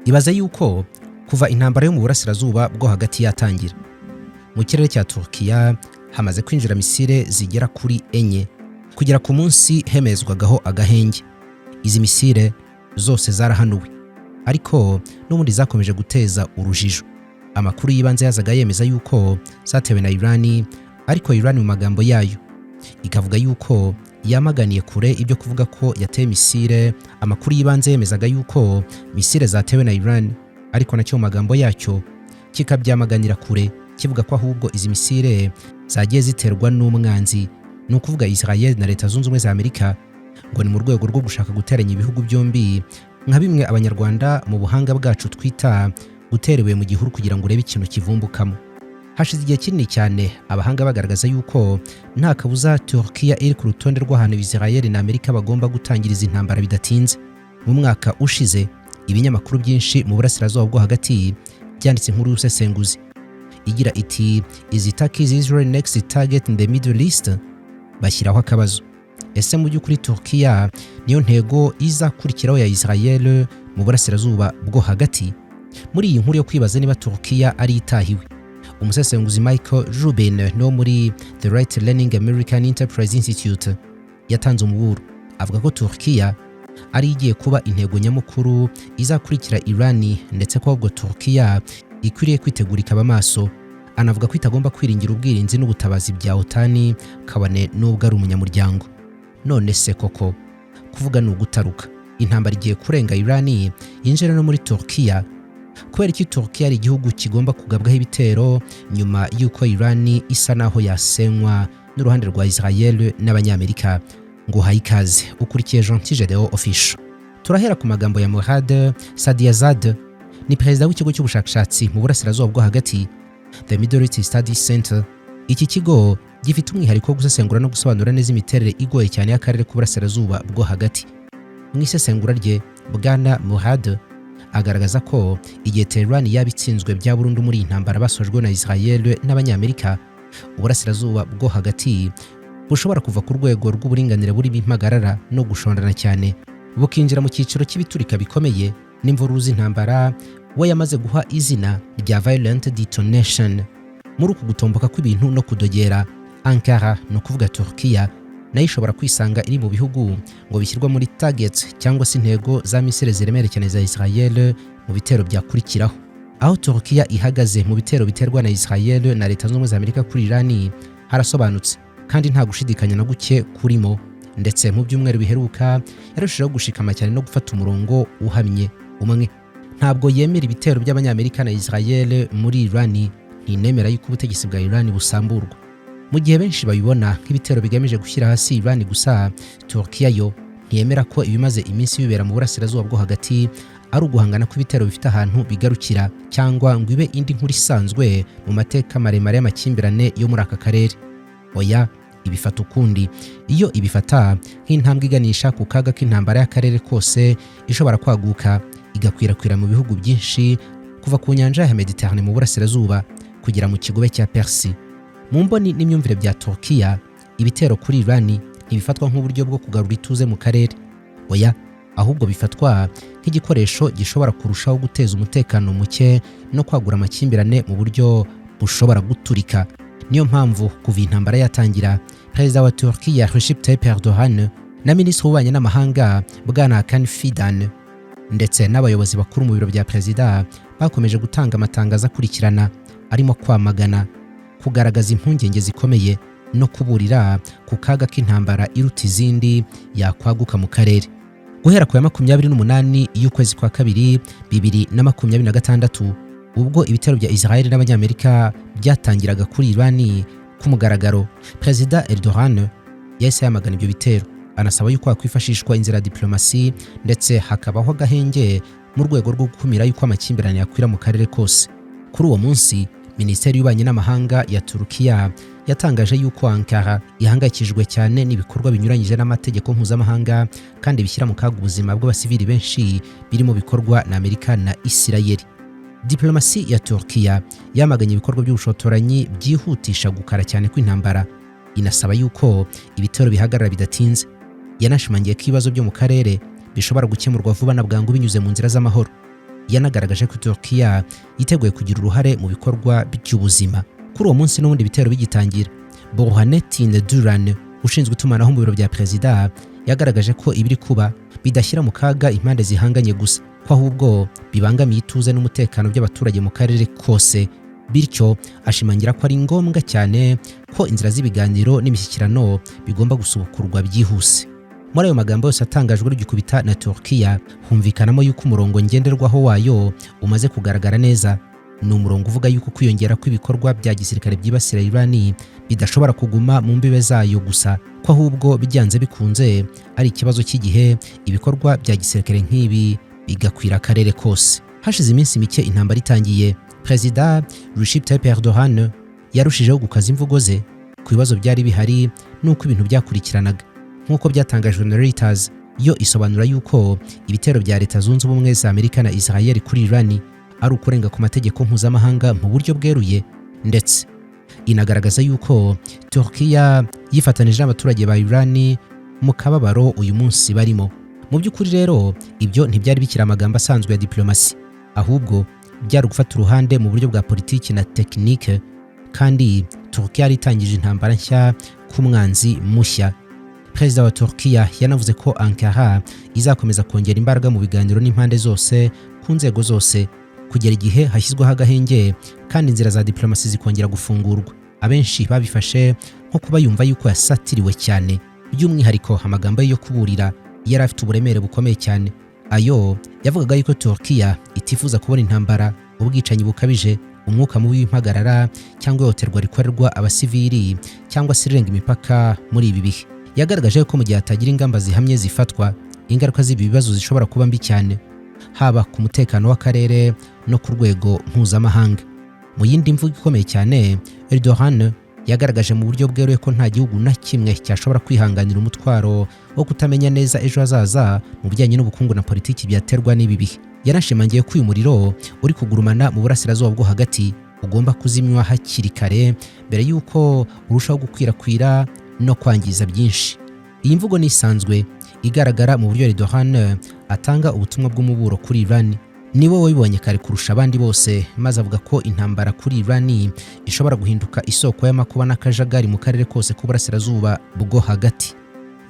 Ibaze yuko kuva intambara yo mu Burasirazuba bwo Hagati yatangira, mu kirere cya Turkiya hamaze kwinjira misile zigera kuri enye kugera ku munsi hemezwagaho agahenge. Izi misile zose zarahanuwe, ariko n'ubundi zakomeje guteza urujijo. Amakuru y'ibanze yazaga yemeza yuko zatewe na Irani, ariko Irani mu magambo yayo ikavuga yuko yamaganiye kure ibyo kuvuga ko yateye misile. Amakuru y'ibanze yemezaga yuko misile zatewe na Iran, ariko nacyo mu magambo yacyo kikabyamaganira kure, kivuga ko ahubwo izi misile zagiye ziterwa n'umwanzi, ni ukuvuga Israel na Leta Zunze Ubumwe za Amerika, ngo ni mu rwego rwo gushaka guteranya ibihugu byombi, nka bimwe Abanyarwanda mu buhanga bwacu twita gutera ibuye mu gihuru kugira ngo urebe ikintu kivumbukamo. Hashize igihe kinini cyane abahanga bagaragaza yuko nta kabuza Turkiya iri ku rutonde rw'ahantu Israel na Amerika bagomba gutangiriza intambara bidatinze. Mu mwaka ushize, ibinyamakuru byinshi mu Burasirazuba bwo Hagati byanditse inkuru y'ubusesenguzi igira iti: "Is Turkey Israel next target in the Middle East?" Bashyiraho akabazo: ese mu by'ukuri Turkiya niyo ntego izakurikiraho ya Israel mu Burasirazuba bwo Hagati? Muri iyi nkuru yo kwibaza niba Turkiya ari itahiwe, umusesenguzi Michael Rubin no muri The Right Learning American Enterprise Institute yatanze umuburo, avuga ko Turkiya ari igiye kuba intego nyamukuru izakurikira Irani, ndetse ko ahubwo Turkiya ikwiriye kwitegura ikaba amaso. Anavuga ko itagomba kwiringira ubwirinzi n'ubutabazi bya OTAN, kabone n'ubwo ari umunyamuryango. None se koko kuvuga ni ugutaruka, intambara igiye kurenga Irani yinjira no muri Turkiya? Kubera iki Turkiya ari igihugu kigomba kugabwaho ibitero nyuma y'uko Irani isa naho yasenywa n'uruhande rwa Israel n'Abanyamerika? Ngo uhaye ikaze, ukurikiye Gentil Gedeo Official. Turahera ku magambo ya Murad Sadiazad, ni perezida w'ikigo cy'ubushakashatsi mu Burasirazuba bwo Hagati, The Middle East Studies Center. Iki kigo gifite umwihariko wo gusesengura no gusobanura neza imiterere igoye cyane y'akarere k'Uburasirazuba bwo Hagati. Mu isesengura rye, Bwana Murad agaragaza ko igihe Tehran yaba itsinzwe bya burundu muri iyi ntambara basojwe na Israel n'Abanyamerika, Uburasirazuba bwo Hagati bushobora kuva ku rwego rw'uburinganire burimo impagarara no gushondana cyane, bukinjira mu cyiciro cy'ibiturika bikomeye n'imvururu z'intambara we yamaze guha izina rya violent detonation. Muri uku gutomboka kw'ibintu no kudogera, Ankara, ni ukuvuga Turkiya, nayo ishobora kwisanga iri mu bihugu ngo bishyirwa muri targets cyangwa se intego za misile ziremereye cyane za Israel mu bitero byakurikiraho. Aho Turkiya ihagaze mu bitero biterwa na Israel na Leta Zunze Ubumwe za Amerika kuri Irani harasobanutse kandi nta gushidikanya na guke kurimo. Ndetse mu byumweru biheruka yarushijeho gushikama cyane no gufata umurongo uhamye umwe: ntabwo yemera ibitero by'Abanyamerika na Israel muri Irani, ntinemera yuko ubutegetsi bwa Irani busamburwa. Mu gihe benshi babibona nk'ibitero bigamije gushyira hasi Irani gusa, Turkiya yo ntiyemera ko ibimaze iminsi bibera mu Burasirazuba bwo Hagati ari uguhangana kw'ibitero bifite ahantu bigarukira, cyangwa ngo ibe indi nkuru isanzwe mu mateka maremare y'amakimbirane yo muri aka karere. Oya, ibifata ukundi. Iyo ibifata nk'intambwe iganisha ku kaga k'intambara y'akarere kose ishobora kwaguka igakwirakwira mu bihugu byinshi, kuva ku nyanja ya Mediterane mu burasirazuba kugera mu kigobe cya Persi. Mu mboni n'imyumvire bya Turkiya, ibitero kuri Irani ntibifatwa nk'uburyo bwo kugarura ituze mu karere. Oya, ahubwo bifatwa nk'igikoresho gishobora kurushaho guteza umutekano muke no kwagura amakimbirane mu buryo bushobora guturika. Niyo mpamvu kuva intambara yatangira, perezida wa Turkiya Recep Tayyip Erdogan na minisitiri w'ububanyi n'amahanga Bwana Hakan Fidan, ndetse n'abayobozi bakuru mu biro bya perezida, bakomeje gutanga amatangazo akurikirana arimo kwamagana, kugaragaza impungenge zikomeye no kuburira ku kaga k'intambara iruta izindi yakwaguka mu karere. Guhera ku ya 28 y'ukwezi kwa kabiri 2026, ubwo ibitero bya Israel n'Abanyamerika byatangiraga kuri Irani ku mugaragaro, Perezida Erdogan yahise yamagana ibyo bitero, anasaba yuko hakwifashishwa inzira ya diplomasi ndetse hakabaho agahenge mu rwego rwo gukumira yuko amakimbirane yakwira mu karere kose. Kuri uwo munsi, Minisiteri y'Ububanyi n'Amahanga ya Turukiya yatangaje yuko Ankara ihangayikishijwe cyane n'ibikorwa binyuranyije n'amategeko mpuzamahanga kandi bishyira mu kaga ubuzima bw'abasivili benshi birimo bikorwa na Amerika na Isirayeli. Diplomasi ya Turkiya yamaganye ibikorwa by'ubushotoranyi byihutisha gukara cyane kw'intambara, inasaba yuko ibitero bihagarara bidatinze. Yanashimangiye ko ibibazo byo mu karere bishobora gukemurwa vuba na bwangu binyuze mu nzira z'amahoro. Yanagaragaje ko Turkiya yiteguye kugira uruhare mu bikorwa by'ubuzima. Kuri uwo munsi n'ubundi ibitero bigitangira, Burhanettin Duran, ushinzwe itumanaho mu biro bya perezida, yagaragaje ko ibiri kuba bidashyira mu kaga impande zihanganye gusa, ko ahubwo bibangamiye ituze n'umutekano by'abaturage mu karere kose. Bityo ashimangira ko ari ngombwa cyane ko inzira z'ibiganiro n'imishyikirano bigomba gusubukurwa byihuse. Muri ayo magambo yose atangajwe rugikubita na Turkiya, humvikanamo yuko umurongo ngenderwaho wayo umaze kugaragara neza. Ni umurongo uvuga yuko kwiyongera kw'ibikorwa bya gisirikare byibasira Irani bidashobora kuguma mu mbibe zayo gusa, ko ahubwo byanze bikunze ari ikibazo cy'igihe ibikorwa bya gisirikare nk'ibi bigakwira akarere kose. Hashize iminsi mike intambara itangiye, Perezida Recep Tayyip Erdogan yarushijeho gukaza imvugo ze ku bibazo byari bihari n'uko ibintu byakurikiranaga. Nk'uko byatangajwe na Reuters, yo isobanura yuko ibitero bya Leta Zunze Ubumwe za Amerika na Israel kuri Iran ari ukurenga ku mategeko mpuzamahanga mu buryo bweruye, ndetse inagaragaza yuko Turkiya yifatanije n'abaturage ba Iran mu kababaro uyu munsi barimo. Mu by'ukuri rero, ibyo ntibyari bikiri amagambo asanzwe ya diplomasi, ahubwo byari gufata uruhande mu buryo bwa politiki na tekinike, kandi Turkiya yari itangije intambara nshya ku mwanzi mushya. Perezida wa Turkiya yanavuze ko Ankara izakomeza kongera imbaraga mu biganiro n'impande zose ku nzego zose, kugera igihe hashyizweho agahenge kandi inzira za diplomasi zikongera gufungurwa. Abenshi babifashe nko kuba yumva yuko yasatiriwe cyane. By'umwihariko amagambo ye yo kuburira yari afite uburemere bukomeye cyane. Ayo yavugaga yuko Turkiya itifuza kubona intambara, ubwicanyi bukabije, umwuka mubi w'impagarara cyangwa ihohoterwa rikorerwa abasivili cyangwa se irenga imipaka muri ibi bihe. Yagaragaje ko mu gihe hatagira ingamba zihamye zifatwa, ingaruka z'ibi bibazo zishobora kuba mbi cyane, haba ku mutekano w'akarere no ku rwego mpuzamahanga. Mu yindi mvugo ikomeye cyane, Erdogan yagaragaje mu buryo bweruye ko nta gihugu na kimwe cyashobora kwihanganira umutwaro wo kutamenya neza ejo hazaza mu bijyanye n'ubukungu na politiki byaterwa n'ibi bihe. Yanashimangiye ko uyu muriro uri kugurumana mu Burasirazuba bwo Hagati ugomba kuzimywa hakiri kare mbere y'uko urushaho gukwirakwira no kwangiza byinshi. Iyi mvugo ni isanzwe igaragara mu buryo Erdogan atanga ubutumwa bw'umuburo kuri Iran. Niwe wabibonye kare kurusha abandi bose, maze avuga ko intambara kuri Iran ishobora guhinduka isoko y'amakuba n'akajagari mu karere kose k'Uburasirazuba bwo Hagati.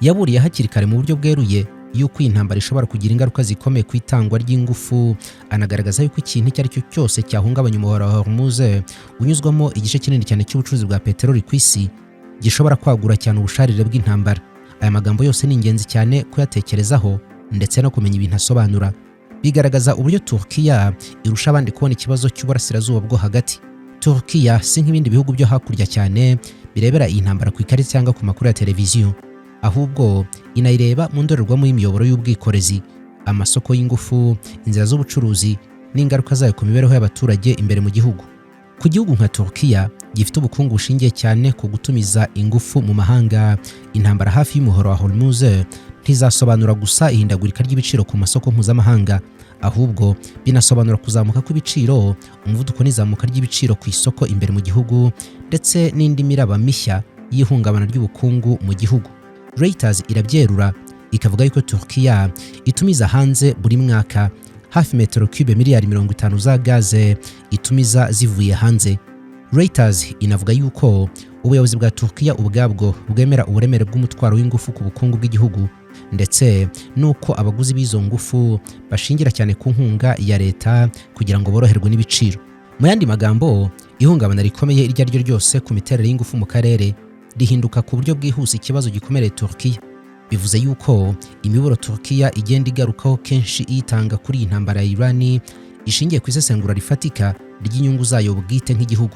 Yaburiye hakiri kare mu buryo bweruye yuko iyi ntambara ishobora kugira ingaruka zikomeye ku itangwa ry'ingufu, anagaragaza yuko ikintu icyo ari cyo cyose cyahungabanya umuhora wa Hormuz, unyuzwamo igice kinini cyane cy'ubucuruzi bwa peteroli ku isi, gishobora kwagura cyane ubusharire bw'intambara. Aya magambo yose ni ingenzi cyane kuyatekerezaho ndetse no kumenya ibintu asobanura. Bigaragaza uburyo Turkiya irusha abandi kubona ikibazo cy'Uburasirazuba bwo Hagati. Turkiya si nk'ibindi bihugu byo hakurya cyane birebera iyi ntambara ku ikarita cyangwa ku makuru ya televiziyo, ahubwo inayireba mu ndorerwamo y'imiyoboro y'ubwikorezi, amasoko y'ingufu, inzira z'ubucuruzi n'ingaruka zayo ku mibereho y'abaturage imbere mu gihugu. Ku gihugu nka Turkiya gifite ubukungu bushingiye cyane ku gutumiza ingufu mu mahanga, intambara hafi y'umuhoro wa Hormuz ntizasobanura gusa ihindagurika ry'ibiciro ku masoko mpuzamahanga, ahubwo binasobanura kuzamuka kw'ibiciro, umuvuduko n'izamuka ry'ibiciro ku isoko imbere mu gihugu, ndetse n'indi miraba mishya y'ihungabana ry'ubukungu mu gihugu. Reuters irabyerura ikavuga yuko Turkiya itumiza hanze buri mwaka hafi metero cube miliyari 50 za gaze itumiza zivuye hanze. Reuters inavuga yuko ubuyobozi bwa Turkiya ubwabwo bwemera uburemere bw'umutwaro w'ingufu ku bukungu bw'igihugu, ndetse n'uko abaguzi b'izo ngufu bashingira cyane ku nkunga ya leta kugira ngo boroherwe n'ibiciro. Mu yandi magambo, ihungabana rikomeye iryo ari ryo ryose ku miterere y'ingufu mu karere rihinduka ku buryo bwihuse ikibazo gikomereye Turkiya. Bivuze yuko imiburo Turkiya igenda igarukaho kenshi iyitanga kuri iyi ntambara ya Iran ishingiye ku isesengura rifatika ry'inyungu zayo bwite nk'igihugu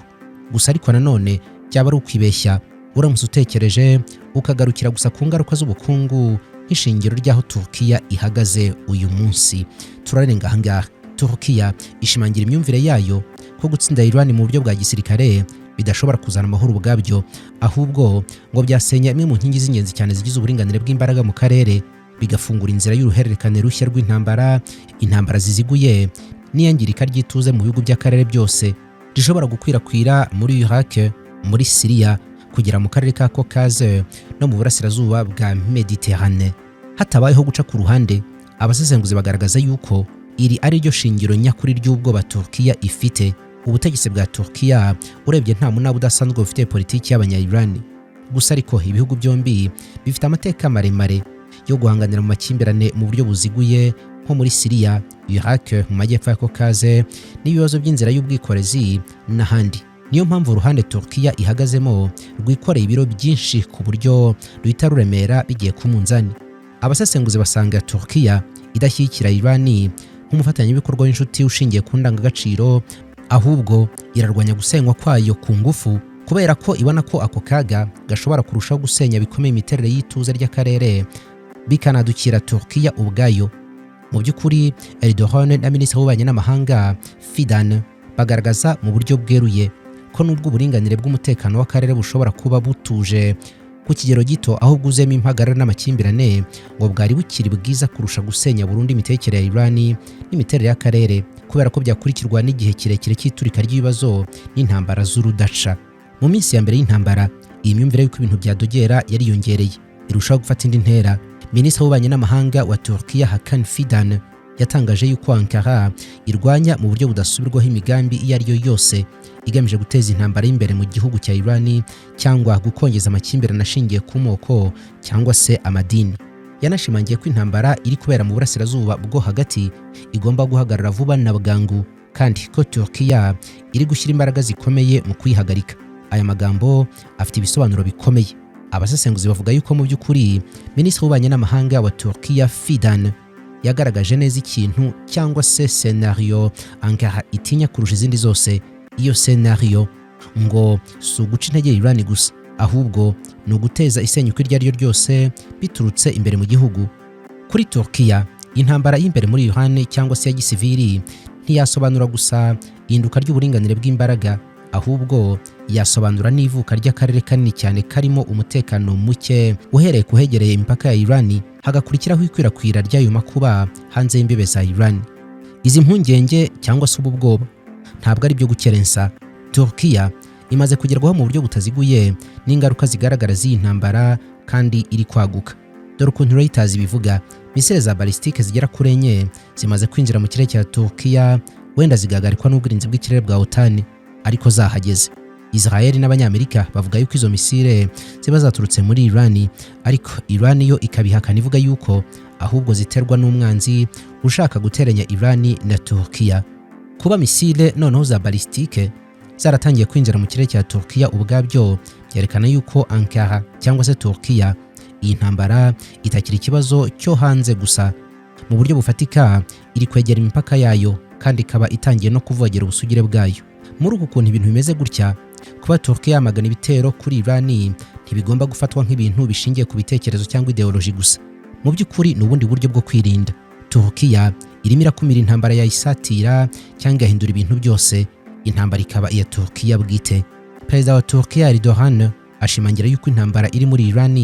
gusa. Ariko nanone byaba ari ukwibeshya uramutse utekereje ukagarukira gusa ku ngaruka z'ubukungu nk'ishingiro ry'aho Turkiya ihagaze uyu munsi. Turarenga ahangaha. Turkiya ishimangira imyumvire yayo ko gutsinda Iran mu buryo bwa gisirikare bidashobora kuzana amahoro ubwabyo, ahubwo ngo byasenya imwe mu nkingi z'ingenzi cyane zigize uburinganire bw'imbaraga mu karere, bigafungura inzira y'uruhererekane rushya rw'intambara, intambara ziziguye n'iyangirika ry'ituze mu bihugu by'akarere byose, rishobora gukwirakwira muri Iraq, muri Syria, kugera mu karere ka Caucase no mu burasirazuba bwa Mediterane. Hatabayeho guca ku ruhande, abasesenguzi bagaragaza yuko Iri ari ryo shingiro nyakuri ry'ubwoba Turkiya ifite. Ubutegetsi bwa Turkiya urebye nta munaba udasanzwe bufite politiki y'abanya-Iran gusa, ariko ibihugu byombi bifite amateka maremare yo guhanganira mu makimbirane mu buryo buziguye, nko muri Siriya, Iraq, mu majyepfo ya Caucase n'ibibazo by'inzira y'ubwikorezi n'ahandi. Niyo mpamvu uruhande Turkiya ihagazemo rwikoreye ibiro byinshi ku buryo ruhita ruremera bigiye ku munzani. Abasesenguzi basanga Turkiya idashyigikira Iran nk'umufatanyabikorwa w'inshuti ushingiye ku ndangagaciro, ahubwo irarwanya gusenywa kwayo ku ngufu, kubera ko ibona ko ako kaga gashobora kurushaho gusenya bikomeye imiterere y'ituze ry'akarere, bikanadukira Turkiya ubwayo. Mu by'ukuri, Erdogan na Minisitiri w'Ububanyi n'Amahanga Fidan bagaragaza mu buryo bweruye ko nubwo uburinganire bw'umutekano w'akarere bushobora kuba butuje ku kigero gito aho bwuzuyemo impagarara n'amakimbirane, ngo bwari bukiri bwiza kurusha gusenya burundu imitekerereze ya Iran n'imiterere y'akarere, kubera ko byakurikirwa n'igihe kirekire cy'iturika ry'ibibazo n'intambara z'urudaca. Mu minsi ya mbere y'intambara, iyi myumvire y'uko ibintu byadogera yariyongereye, irushaho gufata indi ntera. Minisitiri w'Ububanyi n'Amahanga wa Turkiya, Hakan Fidan, yatangaje yuko Ankara irwanya mu buryo budasubirwaho imigambi iyo ari yo yose igamije guteza intambara y'imbere mu gihugu cya Iran cyangwa gukongeza amakimbirane ashingiye ku moko cyangwa se amadini. Yanashimangiye ko intambara iri kubera mu Burasirazuba bwo Hagati igomba guhagarara vuba na bwangu, kandi ko Turkiya iri gushyira imbaraga zikomeye mu kuyihagarika. Aya magambo afite ibisobanuro bikomeye. Abasesenguzi bavuga yuko mu by'ukuri Minisitiri w'Ububanyi n'Amahanga wa Turkiya, Fidan, yagaragaje neza ikintu cyangwa se scenario Ankara itinya kurusha izindi zose. Iyo scenario ngo si uguca intege Iran gusa, ahubwo ni uguteza isenyuka iryo ari ryo ryose biturutse imbere mu gihugu. Kuri Turkiya, intambara y'imbere muri Iran cyangwa se ya gisivili ntiyasobanura gusa ihinduka ry'uburinganire bw'imbaraga, ahubwo yasobanura n'ivuka ry'akarere kanini cyane karimo umutekano muke, uhereye ku hegereye imipaka ya Iran, hagakurikiraho ikwirakwira ry'ayo makuba hanze y'imbibe za Iran. Izi mpungenge cyangwa se ubu bwoba ntabwo ari byo gukerensa. Turkiya imaze kugerwaho mu buryo butaziguye n'ingaruka zigaragara z'iyi ntambara kandi iri kwaguka. Dore ukuntu Reuters ibivuga: misile za ballistique zigera kuri enye zimaze kwinjira mu kirere cya Turkiya, wenda zigahagarikwa n'ubwirinzi bw'ikirere bwa OTAN, ariko zahageze. Israel n'Abanyamerika bavuga yuko izo misile ziba zaturutse muri Iran, ariko Iran yo ikabihakana, ivuga yuko ahubwo ziterwa n'umwanzi ushaka guteranya Iran na Turkiya. Kuba misile noneho za ballistique zaratangiye kwinjira mu kirere cya Turkiya ubwabyo byerekana yuko Ankara cyangwa se Turkiya iyi ntambara itakiri ikibazo cyo hanze gusa. Mu buryo bufatika iri kwegera imipaka yayo, kandi ikaba itangiye no kuvogera ubusugire bwayo. Muri uku kuntu ibintu bimeze gutya, kuba Turkiya yamagana ibitero kuri Iran ntibigomba gufatwa nk'ibintu bishingiye ku bitekerezo cyangwa ideoloji gusa. Mu by'ukuri ni ubundi buryo bwo kwirinda. Turkiya irimo irakumira intambara yayisatira cyangwa igahindura ibintu byose, intambara ikaba iya Turkiya bwite. Perezida wa Turkiya, Erdogan, ashimangira yuko intambara iri muri Iran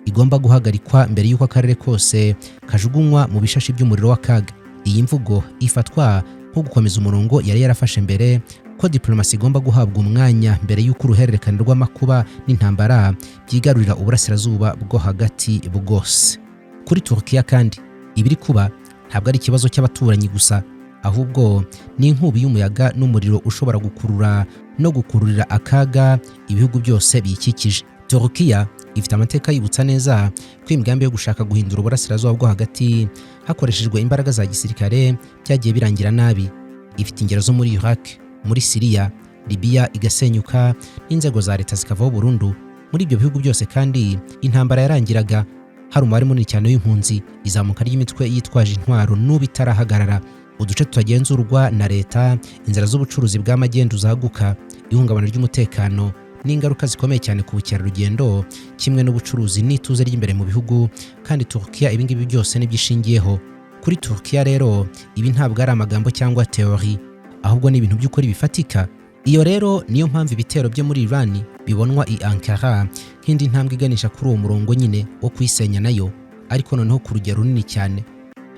igomba guhagarikwa mbere y'uko akarere kose kajugunywa mu bishashi by'umuriro w'akaga. Iyi mvugo ifatwa nko gukomeza umurongo yari yarafashe mbere, ko diplomasi igomba guhabwa umwanya mbere y'uko uruhererekane rw'amakuba n'intambara byigarurira Uburasirazuba bwo Hagati bwose. Kuri Turkiya kandi, ibiri kuba ntabwo ari ikibazo cy'abaturanyi gusa, ahubwo ni inkubi y'umuyaga n'umuriro ushobora gukurura no gukururira akaga ibihugu byose biyikikije. Turukiya ifite amateka yibutsa neza ko imigambi yo gushaka guhindura Uburasirazuba bwo Hagati hakoreshejwe imbaraga za gisirikare byagiye birangira nabi. Ifite ingero zo muri Iraq, muri Siriya, Libiya igasenyuka n'inzego za leta zikavaho burundu. Muri ibyo bihugu byose kandi, intambara yarangiraga hari umubare munini cyane w'impunzi, izamuka ry'imitwe yitwaje intwaro n'ubu itarahagarara, uduce tutagenzurwa na leta, inzira z'ubucuruzi bw'amagendu zaguka, ihungabana ry'umutekano n'ingaruka zikomeye cyane ku bukerarugendo kimwe n'ubucuruzi n'ituze ry'imbere mu bihugu. Kandi Turkiya ibingibi byose nibyo ishingiyeho. Kuri Turkiya rero, ibi ntabwo ari amagambo cyangwa théorie, ahubwo ni ibintu by'ukuri bifatika. Iyo rero niyo mpamvu ibitero byo muri Iran bibonwa i Ankara nk'indi ntambwe iganisha kuri uwo murongo nyine wo kuyisenya nayo, ariko noneho ku rugero runini cyane.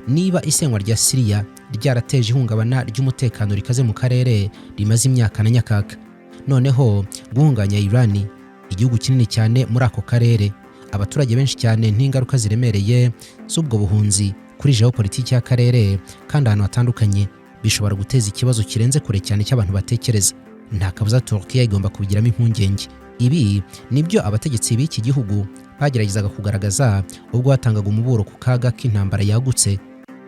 Niba isenywa rya Siriya ryarateje ihungabana ry'umutekano rikaze mu karere rimaze imyaka na nyakaka, noneho guhungabanya Iran, igihugu kinini cyane muri ako karere, abaturage benshi cyane n'ingaruka ziremereye z'ubwo buhunzi kuri Iran, byo ni ibintu bikomeye cyane. Kuri geopolitiki y'akarere kandi ahantu hatandukanye bishobora guteza ikibazo kirenze kure cyane cy'abantu batekereza. Nta kabuza Turkiya igomba kubigiramo impungenge. Ibi nibyo abategetsi b'iki gihugu bageragezaga kugaragaza ubwo batangaga umuburo ku kaga k'intambara yagutse,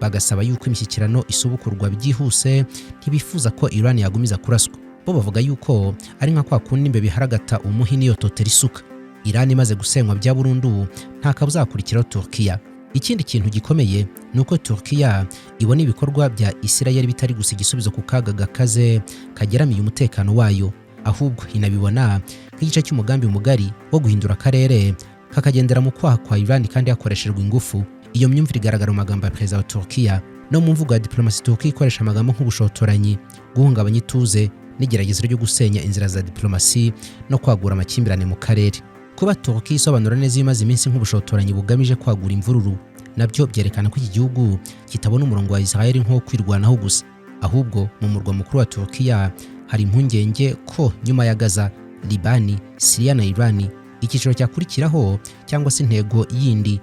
bagasaba yuko imishyikirano isubukurwa byihuse. Ntibifuza ko Iran yagumiza kuraswa. Bo bavuga yuko ari nka kwa kundi imbeba iharagata umuhini yototera isuka. Iran imaze gusenywa bya burundu, nta kabuza hakurikiraho Turkiya. Ikindi kintu gikomeye ni uko Turkiya ibona ibikorwa bya Isirayeli bitari gusa igisubizo ku kaga gakaze kageramiye umutekano wayo, ahubwo inabibona nk'igice cy'umugambi mugari wo guhindura akarere kakagendera mu kwaha kwa Iran kandi hakoreshejwe ingufu. Iyo myumvire igaragara mu magambo ya perezida wa Turkiya no mu mvugo ya diplomasi. Turkiya ikoresha amagambo nk'ubushotoranyi, guhungabanya ituze n'igerageza ryo gusenya inzira za diplomasi no kwagura amakimbirane mu karere. Kuba Turkiya isobanura neza ibimaze iminsi nk'ubushotoranyi bugamije kwagura imvururu, nabyo byerekana ko iki gihugu kitabona umurongo wa Israel nko kwirwanaho gusa. Ahubwo mu murwa mukuru wa Turkiya hari impungenge ko nyuma ya Gaza, Libani, Syria na Iran, icyiciro cyakurikiraho cyangwa se intego yindi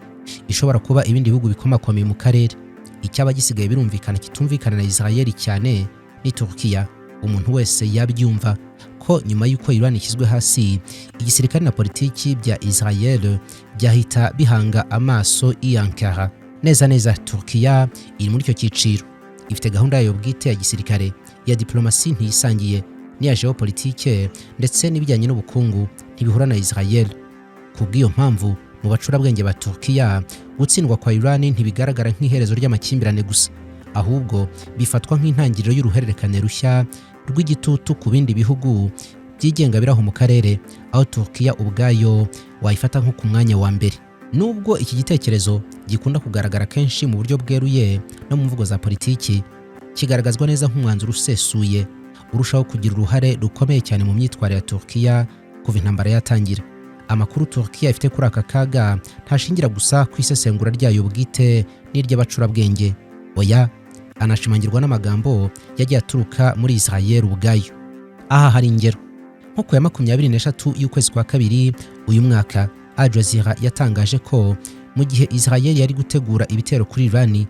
ishobora kuba ibindi bihugu bikomakomeye mu karere. Icyaba gisigaye birumvikana kitumvikana na Israel cyane ni Turkiya. Umuntu wese yabyumva ko nyuma y'uko Iran ishyizwe hasi, igisirikare na politiki bya Israel byahita bihanga amaso i Ankara. Neza neza Turkiya iri muri icyo cyiciro. Ifite gahunda yayo bwite ya gisirikare, ya diplomasi ntiyisangiye n'iya geopolitike, ndetse n'ibijyanye n'ubukungu ntibihura na Israel. Ku bw'iyo mpamvu, mu bacurabwenge ba Turkiya, gutsindwa kwa Iran ntibigaragara nk'iherezo ry'amakimbirane gusa, ahubwo bifatwa nk'intangiriro y'uruhererekane rushya rw'igitutu ku bindi bihugu byigenga biri aho mu karere, aho Turkiya ubwayo wayifata nko ku mwanya wa mbere. Nubwo iki gitekerezo gikunda kugaragara kenshi mu buryo bweruye no mu mvugo za politiki, kigaragazwa neza nk'umwanzuro usesuye urushaho kugira uruhare rukomeye cyane mu myitwarire ya Turkiya kuva intambara yatangira. Amakuru Turkiya ifite kuri aka kaga ntashingira gusa ku isesengura ryayo bwite n'iry'abacurabwenge. Oya, anashimangirwa n'amagambo yagiye aturuka muri Israel ubwayo. Aha hari ingero: nko ku ya 23 y'ukwezi kwa kabiri uyu mwaka, Al Jazeera yatangaje ko mu gihe Israel yari gutegura ibitero kuri Iran,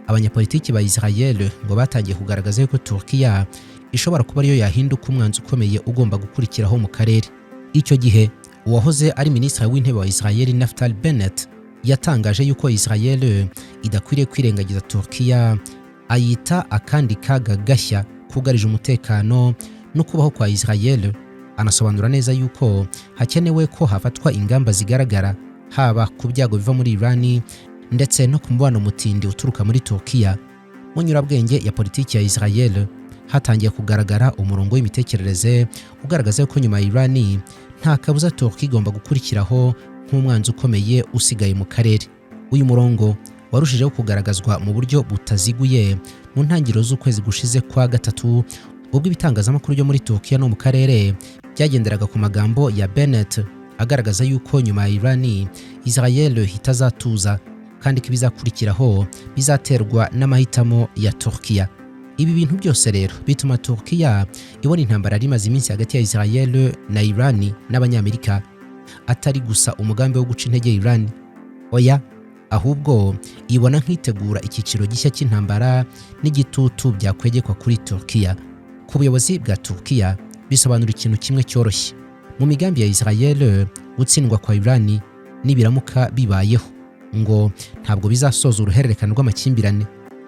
abanyapolitiki ba Israel ngo batangiye kugaragaza yuko Turkiya ishobora kuba ariyo yahinduka umwanzi ukomeye ugomba gukurikiraho mu karere. Icyo gihe uwahoze ari minisitiri w'intebe wa Israel, Naftali Bennett, yatangaje yuko Israel idakwiriye kwirengagiza Turkiya, ayita akandi kaga gashya kugarije umutekano no kubaho kwa Israel. Anasobanura neza yuko hakenewe ko hafatwa ingamba zigaragara, haba ku byago biva muri Iran ndetse no ku mubano mutindi uturuka muri Turkiya. Mu nyurabwenge ya politiki ya Israel hatangiye kugaragara umurongo w'imitekerereze ugaragaza ko nyuma ya Iran nta kabuza Turkiya igomba gukurikiraho nk'umwanzi ukomeye usigaye mu karere. Uyu murongo warushijeho kugaragazwa mu buryo butaziguye mu ntangiriro z'ukwezi gushize kwa gatatu, ubwo ibitangazamakuru byo muri Turkiya no mu karere byagenderaga ku magambo ya Bennett agaragaza yuko nyuma ya Iran Israel itazatuza, kandi ko ibizakurikiraho bizaterwa n'amahitamo ya Turkiya. Ibi bintu byose rero bituma Turkiya ibona intambara yari imaze iminsi hagati ya Israel na Iran n'Abanyamerika atari gusa umugambi wo guca intege Iran. Oya, ahubwo ibona nk'itegura icyiciro gishya cy'intambara n'igitutu byakwegekwa kuri Turkiya. Ku buyobozi bwa Turkiya bisobanura ikintu kimwe cyoroshye: mu migambi ya Israel, gutsindwa kwa Iran nibiramuka bibayeho, ngo ntabwo bizasoza uruhererekane rw'amakimbirane,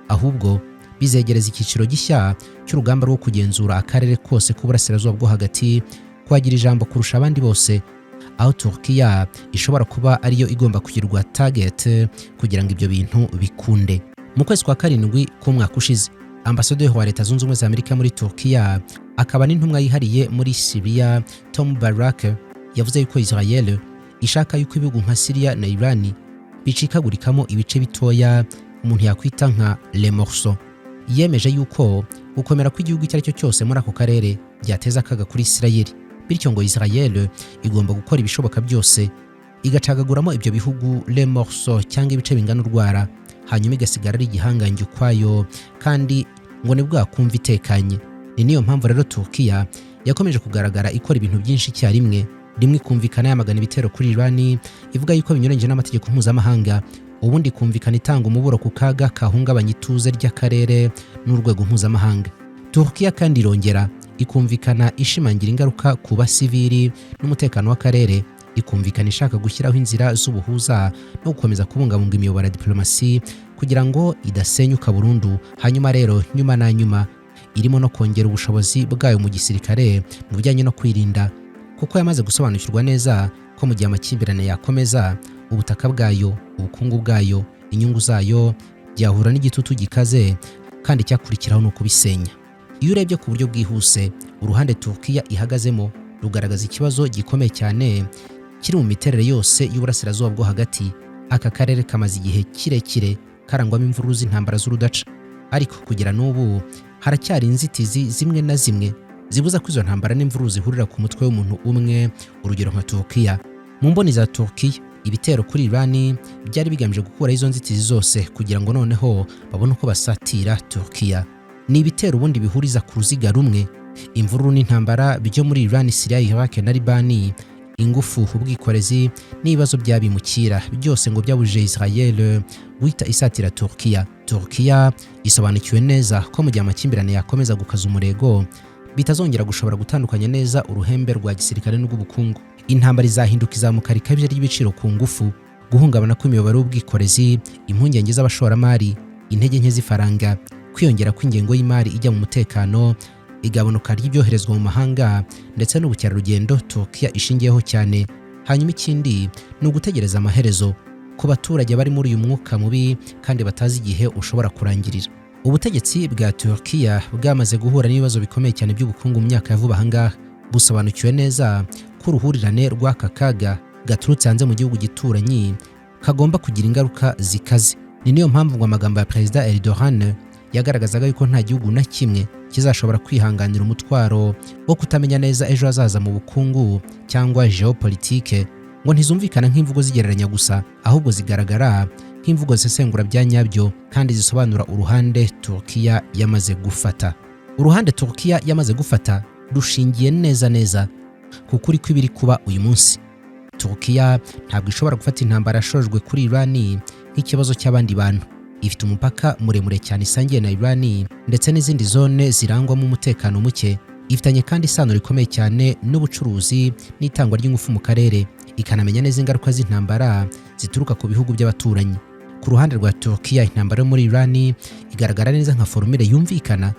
ahubwo bizegereza icyiciro gishya cy'urugamba rwo kugenzura akarere kose k'uburasirazuba bwo hagati, kuhagira ijambo kurusha abandi bose, aho Turkiya ishobora kuba ariyo igomba kugirwa target kugira ngo ibyo bintu bikunde. Mu kwezi kwa karindwi k'umwaka ushize, ambasaderi wa Leta Zunze Ubumwe za Amerika muri Turkiya akaba n'intumwa yihariye muri Syria, Tom Barrack, yavuze yuko Israel ishaka yuko ibihugu nka Syria na Iran bicikagurikamo ibice bitoya umuntu yakwita nka les morceaux. Yemeje yuko gukomera kw'igihugu icyo ari cyo cyose muri ako karere byateza akaga kuri Israel, bityo ngo Israel igomba gukora ibishoboka byose igacagaguramo ibyo bihugu les morceaux cyangwa ibice bingana urwara, hanyuma igasigara ari igihangange ukwayo, kandi ngo nibwo yakumva itekanye. Ni niyo mpamvu rero Turkiya yakomeje kugaragara ikora ibintu byinshi icyarimwe. Rimwe ikumvikana yamagana ibitero kuri Iran, ivuga yuko binyuranyije n'amategeko mpuzamahanga. Ubundi kumvikana itanga umuburo ku kaga kahungabanya ituze ry'akarere n'urwego mpuzamahanga. Turkiya kandi irongera ikumvikana ishimangira ingaruka ku basivili n'umutekano w'akarere, ikumvikana ishaka gushyiraho inzira z'ubuhuza no gukomeza kubungabunga imiyoboro ya diplomasi kugira ngo idasenyuka burundu. Hanyuma rero, nyuma na nyuma, irimo no kongera ubushobozi bwayo mu gisirikare mu bijyanye no kwirinda, kuko yamaze gusobanukirwa neza ko mu gihe amakimbirane yakomeza, ubutaka bwayo, ubukungu bwayo, inyungu zayo byahura n'igitutu gikaze, kandi icyakurikiraho ni ukubisenya. Iyo urebye ku buryo bwihuse, uruhande Turkiya ihagazemo rugaragaza ikibazo gikomeye cyane kiri mu miterere yose y'Uburasirazuba bwo Hagati. Aka karere kamaze igihe kirekire karangwamo imvururu z'intambara z'urudaca, ariko kugera n'ubu haracyari inzitizi zimwe na zimwe zibuza ko izo ntambara n'imvururu zihurira ku mutwe w'umuntu umwe, urugero nka Turkiya. Mu mboni za Turkiya, ibitero kuri Irani byari bigamije gukuraho izo nzitizi zose kugira ngo noneho babone uko basatira Turkiya. Ni ibitero ubundi bihuriza ku ruziga rumwe imvururu n'intambara byo muri Iran, Syria, Iraq na Libani, ingufu, ubwikorezi n'ibibazo by'abimukira, byose ngo byabujije Israel guhita isatira Turkiya. Turkiya isobanukiwe neza ko mu gihe amakimbirane yakomeza gukaza umurego, bitazongera gushobora gutandukanya neza uruhembe rwa gisirikare n'urw'ubukungu. Intambara izahinduka izamuka rikabije ry'ibiciro ku ngufu, guhungabana kw'imiyoboro y'ubwikorezi, impungenge z'abashoramari, intege nke z'ifaranga, kwiyongera kw'ingengo y'imari ijya mu mutekano, igabanuka ry'ibyoherezwa mu mahanga ndetse n'ubukerarugendo Turkiya ishingiyeho cyane. Hanyuma ikindi ni ugutegereza amaherezo ku baturage bari muri uyu mwuka mubi kandi batazi igihe ushobora kurangirira. Ubutegetsi bwa Turkiya bwamaze guhura n'ibibazo bikomeye cyane by'ubukungu mu myaka ya vuba aha ngaha. Busobanukiwe neza ko uruhurirane rw'aka kaga gaturutse hanze mu gihugu gituranyi kagomba kugira ingaruka zikaze. Ni niyo mpamvu ngo amagambo ya Perezida Erdogan yagaragazaga yuko nta gihugu na kimwe kizashobora kwihanganira umutwaro wo kutamenya neza ejo hazaza mu bukungu cyangwa geopolitike, ngo ntizumvikana nk'imvugo zigereranya gusa, ahubwo zigaragara nk'imvugo zisesengura bya nyabyo kandi zisobanura uruhande Turkiya yamaze gufata. Uruhande Turkiya yamaze gufata rushingiye neza neza ku kuri kw'ibiri kuba uyu munsi. Turkiya ntabwo ishobora gufata intambara yashojwe kuri Irani nk'ikibazo cy'abandi bantu. Ifite umupaka muremure cyane isangiye na Irani ndetse n'izindi zone zirangwamo umutekano muke. Ifitanye kandi isano rikomeye cyane n'ubucuruzi n'itangwa ry'ingufu mu karere, ikanamenya neza ingaruka z'intambara zituruka ku bihugu by'abaturanyi. Ku ruhande rwa Turkiya, intambara yo muri Irani igaragara neza nka formule yumvikana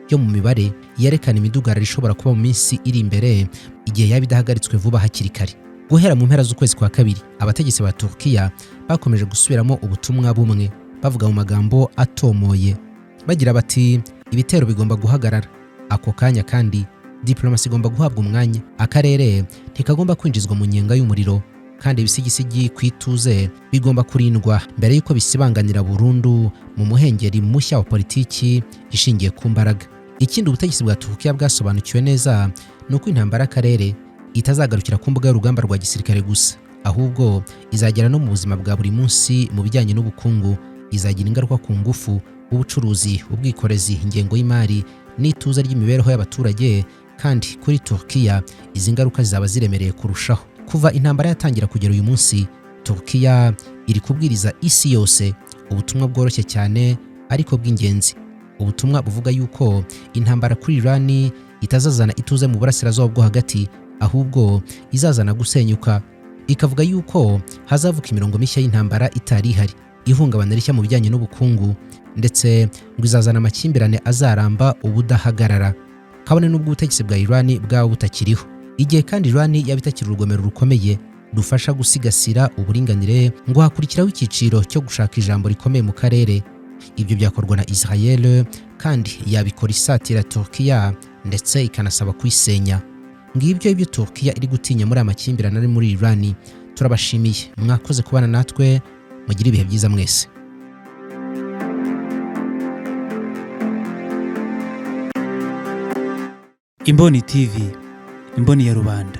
yo mu mibare yerekana imidugararo ishobora kuba mu minsi iri imbere igihe yaba idahagaritswe vuba hakiri kare. Guhera mu mpera z'ukwezi kwa kabiri, abategetsi ba Turkiya bakomeje gusubiramo ubutumwa bumwe, bavuga mu magambo atomoye bagira bati: "Ibitero bigomba guhagarara ako kanya, kandi diplomasi igomba guhabwa umwanya. Akarere ntikagomba kwinjizwa mu nyenga y'umuriro, kandi ibisigisigi ku ituze bigomba kurindwa mbere y'uko bisibanganira burundu mu muhengeri mushya wa politiki ishingiye ku mbaraga." Ikindi ubutegetsi bwa Turukiya bwasobanukiwe neza ni uko intambara y'akarere itazagarukira ku mbuga y'urugamba rwa gisirikare gusa, ahubwo izagera no mu buzima bwa buri munsi mu bijyanye n'ubukungu. Izagira ingaruka ku ngufu, ubucuruzi, ubwikorezi, ingengo y'imari n'ituze ry'imibereho y'abaturage. Kandi kuri Turkiya izi ngaruka zizaba ziremereye kurushaho. Kuva intambara yatangira kugera uyu munsi, Turkiya iri kubwiriza isi yose ubutumwa bworoshye cyane ariko bw'ingenzi, ubutumwa buvuga yuko intambara kuri Irani itazazana ituze mu Burasirazuba bwo Hagati, ahubwo izazana gusenyuka. Ikavuga yuko hazavuka imirongo mishya y'intambara itari ihari, ihungabana rishya mu bijyanye n'ubukungu, ndetse ngo izazana amakimbirane azaramba ubudahagarara, kabone n'ubwo ubutegetsi bwa Irani bwaba butakiriho. Igihe kandi Irani yaba itakiri urugomero rukomeye rufasha gusigasira uburinganire, ngo hakurikiraho icyiciro cyo gushaka ijambo rikomeye mu karere. Ibyo byakorwa na Israel, kandi yabikora isatira Turkiya ndetse ikanasaba kuyisenya. Ngibyo ibyo Turkiya iri gutinya muri aya makimbirane ari muri Irani. Turabashimiye, mwakoze kubana natwe. Mugire ibihe byiza mwese. Imboni TV, imboni ya rubanda.